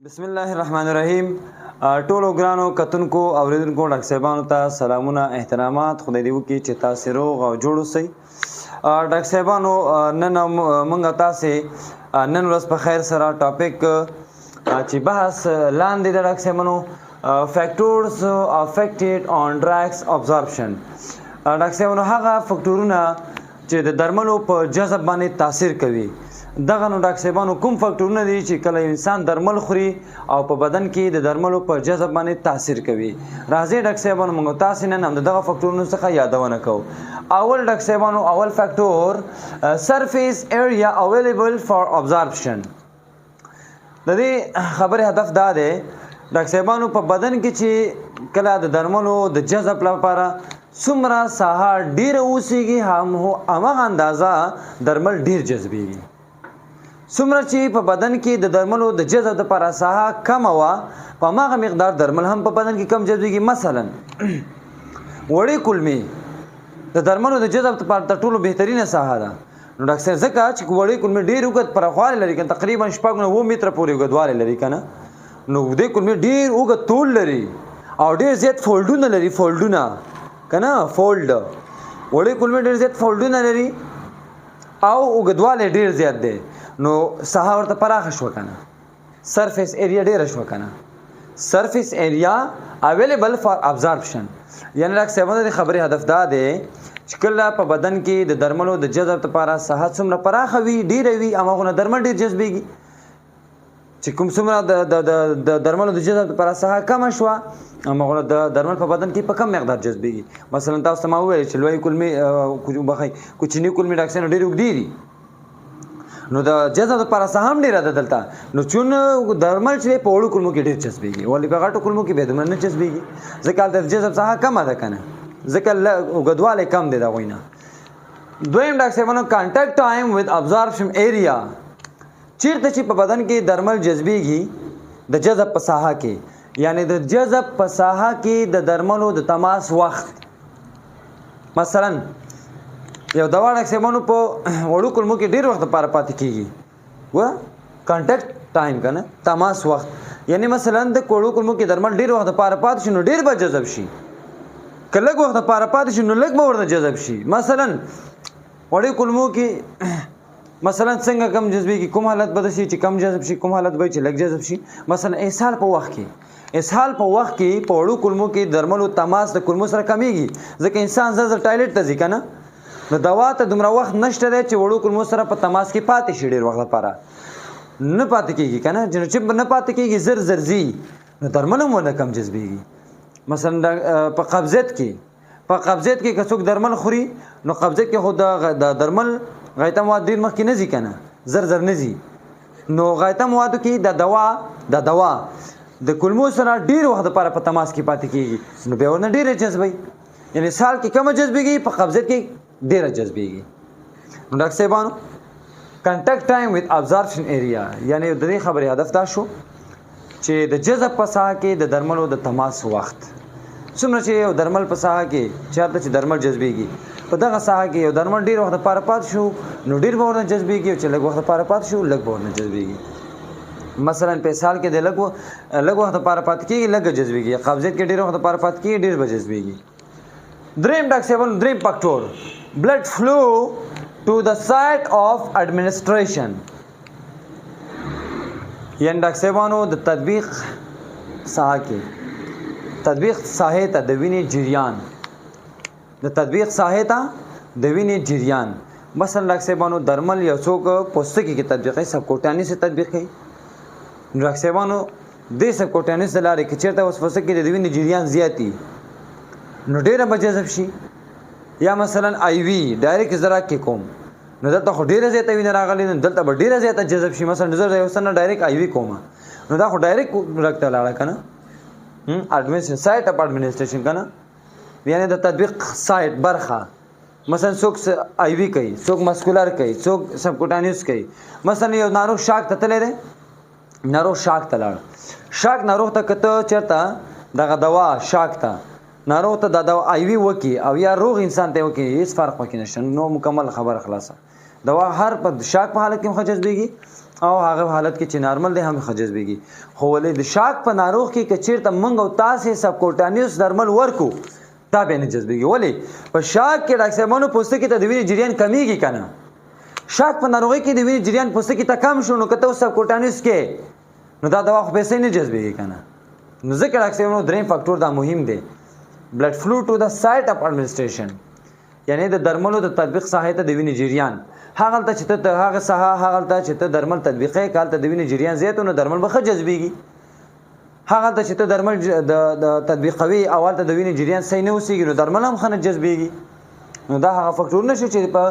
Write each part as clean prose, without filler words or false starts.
بسم الله الرحمن الرحیم. ټولو ګرانو کتونکو اوریدونکو ډاکټر صاحبانو ته سلامونه احترامات. خدای دې وکړي چې تاسو روغ او جوړ اوسئ. ډاکټر صاحبانو، نن موږ تاسو نن ورځ په خیر سره topic چې بحث لاندې د ډاکټر صاحبانو factors affected on drugs absorption. ډاکټر صاحبانو، هغه فکټورونه چې د درملو په جذب باندې تاثیر کوي، دغه نو ډاکټر صاحبانو کوم فکټورونه دي چې کله انسان درمل خوري او په بدن کې د درملو په جذب باندې تاثیر کوي. راځئ ډاکټر صاحبانو، موږ تاسو نن هم دغه فکټورونو څخه یادونه کوو. اول ډاکټر صاحبانو، اول factor surface area available for absorption. د دې خبرې هدف دا دی ډاکټر صاحبانو، په بدن کې چې کله د درملو د جذب لپاره څومره ساحه ډیره اوسیږي، هم همغه اندازه درمل ډیر جذبیږي. څومره چې په بدن کې د درملو د جذب لپاره ساحه کمه وه، په هماغه مقدار درمل هم په بدن کې کم جذبیږي. مثلا وړې کولمې د درملو د جذب لپاره تر ټولو بهترینه ساحه ده. نو ډاکټر صاحب، ځکه چې وړې کولمې ډېر اوږد پراخوالی لري کنه، تقریبا 6 نه 7 متره پورې اوږدوالی لري کنه. نو دې کولمې ډېر اوږد طول لري او ډېر زیات فولډونه لري، فولډونه کنه، fold. وړې کولمې ډېر زیات فولډونه لري او اوږدوالی ډېر زیات دی، نو ساحه ورته پراخه شوه کنه، surface area ډېره شوه کنه، surface area available for absorption. یعنی ډاکټر صاحب، د خبرې هدف دا دی چې کله په بدن کې د درملو د جذب لپاره ساحه څومره پراخه وي، ډیره وي، هماغونه درمل ډیر جذبېږي. چې کوم څومره د د درملو د جذب لپاره ساحه کمه شوه، هماغونه د درمل په بدن کې په کم مقدار جذبېږي. مثلا تاسو ته ما وویل چې لوی کولمې، بخښئ، کوچني کولمې ډاکټر صاحب ډېرې اوږدې دي، نو د جذب لپاره ساحه هم ډېره ده دلته. نو چون درمل چې په وړو کولمو کې ډېر جذبېږي، ولې په غټو کولمو کې بیا دومره نه جذبېږي، ځکه هلته د جذب ساحه کمه ده که نه، ځکه اوږدوالی کم دی د هغوی نه. دویم ډاکټر صاحبانو، contact time with absorption area. چیرته چې په بدن کې درمل جذبېږي، د جذب په ساحه کې، یعنی د جذب په ساحه کې د درملو د تماس وخت. مثلا یو دوا ډاکټر صاحبانو په وړو کولمو کې ډیر وخت لپاره پاتې کیږي و contact time کنه، تماس وخت. یعنی مثلا د وړو کولمو کې درمل ډیر وخت لپاره پاتې شي، نو ډیر به جذب شي. که لږ وخت لپاره پاتې شي، نو لږ به ورنه جذب شي. مثلا وړې کولمو کې مثلا څنګه کم جذبېږي؟ کوم حالت به شي چې کم جذب شي؟ کوم حالت به چې لږ جذب شي؟ مثلا اسهال په وخت کې، اسهال په وخت کې په وړو کولمو کې درملو تماس د کولمو سره کمیږي، ځکه انسان زر زر toilet ته ځي کنه. نو دوا ته دومره وخت نشته دی چې وړو کولمو سره په تماس کې پاتې شي. ډیر وخت لپاره نه پاتې کیږي کنه. چې نه پاتې کیږي، زر زر ځي، نو درمل هم ورنه کم جذبېږي. مثلا په قبضیت کې، په قبضیت کې که څوک درمل خوري، نو قبضیت کې خو د درمل غایطه مواد ډیر مخکې نه ځي کنه، زر زر نه ځي. نو غایطه موادو کې د دوا د کولمو سره ډیر وخت لپاره په تماس کې پاتې کیږي، نو بیا ورنه ډیره جذبوي. یعنی اسهال کې کمه جذبېږي، په قبضیت کې ډیره جذبېږي. نو ډاکټر صاحبانو، contact time with absorption area، یعنی د دې خبرې هدف دا شو چې د جذب په ساحه کې د درملو د تماس وخت. څومره چې یو درمل په ساحه کې، چېرته چې درمل جذبېږي، په دغه ساحه کې یو درمل ډیر وخت لپاره پاتې شو، نو ډیر به ورنه جذبېږي، او چې لږ وخت لپاره پاتې شو، لږ به ورنه جذبېږي. مثلا په اسهال کې د لږ لږ وخت لپاره پاتې کېږي، لږ جذبېږي. قبضیت کې ډیر وخت لپاره پاتې کېږي، ډیر به جذبېږي. دریم ډاکټر صاحب، دریم factor blood flow to the site of administration. یعنی ډاکټر صاحبانو، د تطبیق ساحه کې، تطبیق ساحې ته د وینې جریان، د تطبیق ساحې ته د وینې جریان. مثلا ډاکټر صاحبانو، درمل یو څوک پوستکي کې تطبیقوي، subcutaneous تطبیق کوي. نو ډاکټر صاحبانو، دې subcutaneous د لارې کې چېرته اوس پوستکي د وینې جریان زیات وي، نو ډېره به جذب شي. یا مثلا IV direct زه رګ کې کوم، نو دلته خو ډېره زیاته وینه راغلې، نو دلته به ډېره زیاته جذب شي. مثلا زه یو څه direct IV کوم، نو دا خو direct رګ ته لاړه کنه، administration، site of administration کنه، یعنی د تطبیق site، برخه. مثلا څوک IV کوي، څوک muscular کوي، څوک subcutaneous کوي. مثلا یو ناروغ shock ته تللی دی، ناروغ shock ته لاړ، shock ناروغ ته کته چېرته دغه دوا، shock ته ناروغ ته دا دوا IV وکي او یا روغ انسان ته وکي، هیڅ فرق پکې نشته. نو مکمل خبره خلاصه، دوا هر په shock په حالت کې هم جذبېږي او هغه حالت کې چې نارمل دی هم ښه جذبېږي. خو ولې د shock په ناروغ کې که چېرته موږ او تاسې subcutaneous درمل ورکو دا بیا نه جذبېږي. ولې؟ په shock کې ډاکټر صاحبانو پوستکي ته د وینې جریان کمیږي که نه؟ shock په ناروغۍ کې د وینې جریان پوستکي ته کم شو، نو که ته اوس subcutaneous کې نو دا دوا خو پیسې نه جذبېږي که نه؟ نو ځکه ډاکټر صاحبانو دریم فاکټور دا مهم دی، blood flow to the site of administration، یعنی د درملو د تطبیق ساحې ته د وینې جریان، هغلته چې ته هغه ساحه هغلته چې ته درمل تطبیقې که هلته د وینې جریان زیات نو درمل به ښه جذبېږي. هغلته چې ته درمل د تطبیقوي او هلته د وینې جریان صحیح نه اوسېږي نو درمل هم ښه نه جذبېږي. نو دا هغه فاکټورونه شو چې په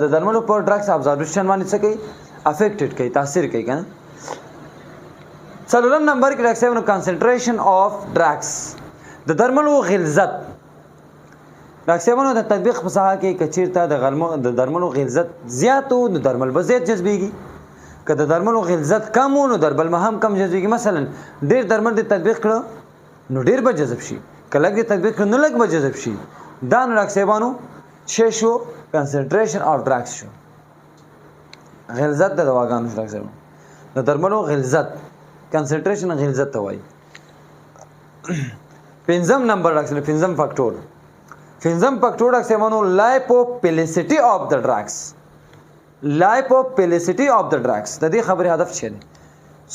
د درملو په drugs absorption باندې څه کوي؟ affected کوي، تاثیر کوي که نه. څلورم نمبر کې ډاکټر صاحب نو concentration of drugs، د درملو غلظت. ډاکټر صاحبانو د تطبیق په ساحه کې که چیرته د درملو غلظت زیات و نو درمل به زیات جذبېږي، که د درملو غلظت کم و نو درمل به هم کم جذبېږي. مثلا ډېر درمل دې تطبیق کړه نو ډېر به جذب شي، که لږ دې تطبیق کړه نو لږ به جذب شي. دا نو ډاکټر صاحبانو چې شو concentration of drugs شو، غلظت د دواګانو شو. ډاکټر صاحبانو د درملو غلظت concentration غلظت ته وایي. پنځم نمبر ډاکټر صاحب، پنځم فاکټور، پنځم فاکټور ډاکټر صاحبانو lipophilicity of the drugs. lipophilicity of the drugs د دې خبرې هدف څه دی؟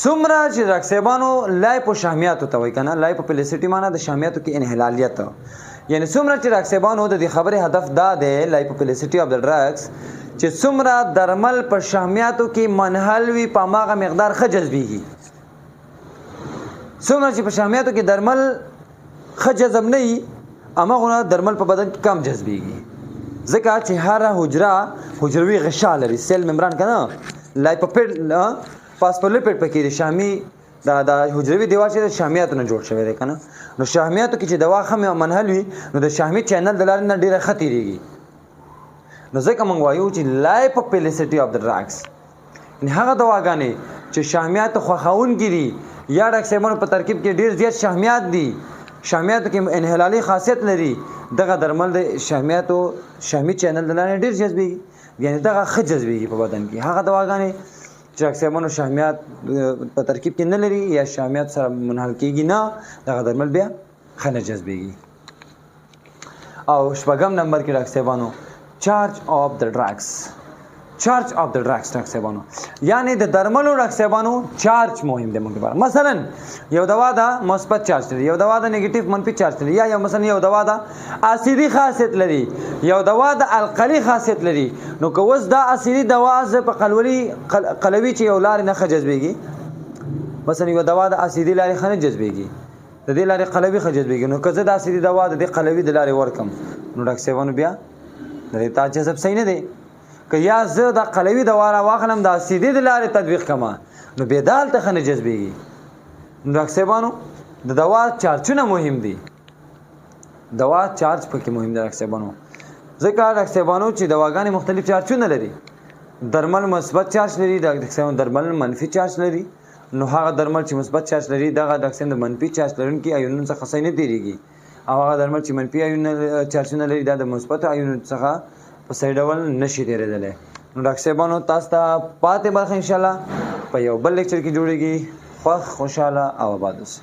څومره چې ډاکټر صاحبانو lipo شحمیاتو ته وایي که نه، lipophilicity معنی د شحمیاتو کې انحلالیت، یعنی څومره چې ډاکټر صاحبانو د دې خبرې هدف دا دی lipophilicity of the drugs چې څومره درمل په شحمیاتو کې منحل وي په هماغه مقدار ښه جذبېږي. څومره چې په شحمیاتو کې درمل ښه جذب نه وي هماغونه درمل په بدن کې کم جذبېږي، ځکه چې هره حجره حجروي غشا لري، cell membrane که نه، lipopid phospholipid پکې د شحمي دا حجروي دیوال چې د شحمیاتو نه جوړ شوی دی که نه، نو شحمیاتو کې چې دوا ښه منحل وي نو د شحمي channel د لارې نه ډېره ښه تېرېږي. نو ځکه موږ وایو چې lipophilicity of the drugs، یعنې هغه دواګانې چې شحمیات خوښوونکي دي یا ډاکټر صاحبانو په ترکیب کې ډېر زیات شحمیات دي، شحمیاتو کې انحلالي خاصیت لري، دغه درمل د شحمیاتو شحمي channel د لارې ډېر جذبېږي، یعنې دغه ښه جذبېږي په بدن کې. هغه دواګانې چې ډاکټر صاحبانو شحمیات په ترکیب کې نه لري یا شحمیات سره منحل کېږي نه، دغه درمل بیا ښه نه جذبېږي. او شپږم نمبر کې ډاکټر صاحبانو charge of the drugs، charge of the drugs ډاکټر صاحبانو، یعنی د درملو ډاکټر صاحبانو چارج مهم دی موږ لپاره. مثلا یو دوا ده مثبت چارج لري، یو دوا ده نیگیټیو منفي چارج لري، یا یو مثلا یو دوا ده اسیدي خاصیت لري، یو دوا ده القلي خاصیت لري. نو که اوس دا اسیدي دوا زه په قلولي قلوي چې یو لارې نه ښه جذبېږي، مثلا یو دوا ده اسیدي لارې ښه نه جذبېږي، د دې لارې قلوي ښه جذبېږي، نو که زه د اسیدي دوا د دې قلوي د لارې ورکم نو ډاکټر صاحبانو بیا د دې تا جذب صحیح نه دی. که یا زه د قلوي دوا را واخلم د اسیدي د لارې تطبیق کړم نو بیا دا هلته ښه نه جذبېږي. نو ډاکټر صاحبانو د دوا چارجونه مهم دي، دوا چارج پکې مهم دی ډاکټر صاحبانو، ځکه ډاکټر صاحبانو چې دواګانې مختلف چارجونه لري، درمل مثبت چارج لري، ډاکټر صاحبانو درمل منفي چارج لري، نو هغه درمل چې مثبت چارج لري دغه ډاکټر صاحب د منفي چارج لرونکي ایونونو څخه صحیح نه تېرېږي، او هغه درمل چې منفي ایون چارجونه لري دا د مثبتو ایونونو څخه په صحیح ډول نشي تېرېدلی. نو ډاکټر صاحبانو تاسو ته پاتې برخه انشاءالله په یو بل لیکچر کې جوړېږي. خوښ، خوشحاله او آباد اوسئ.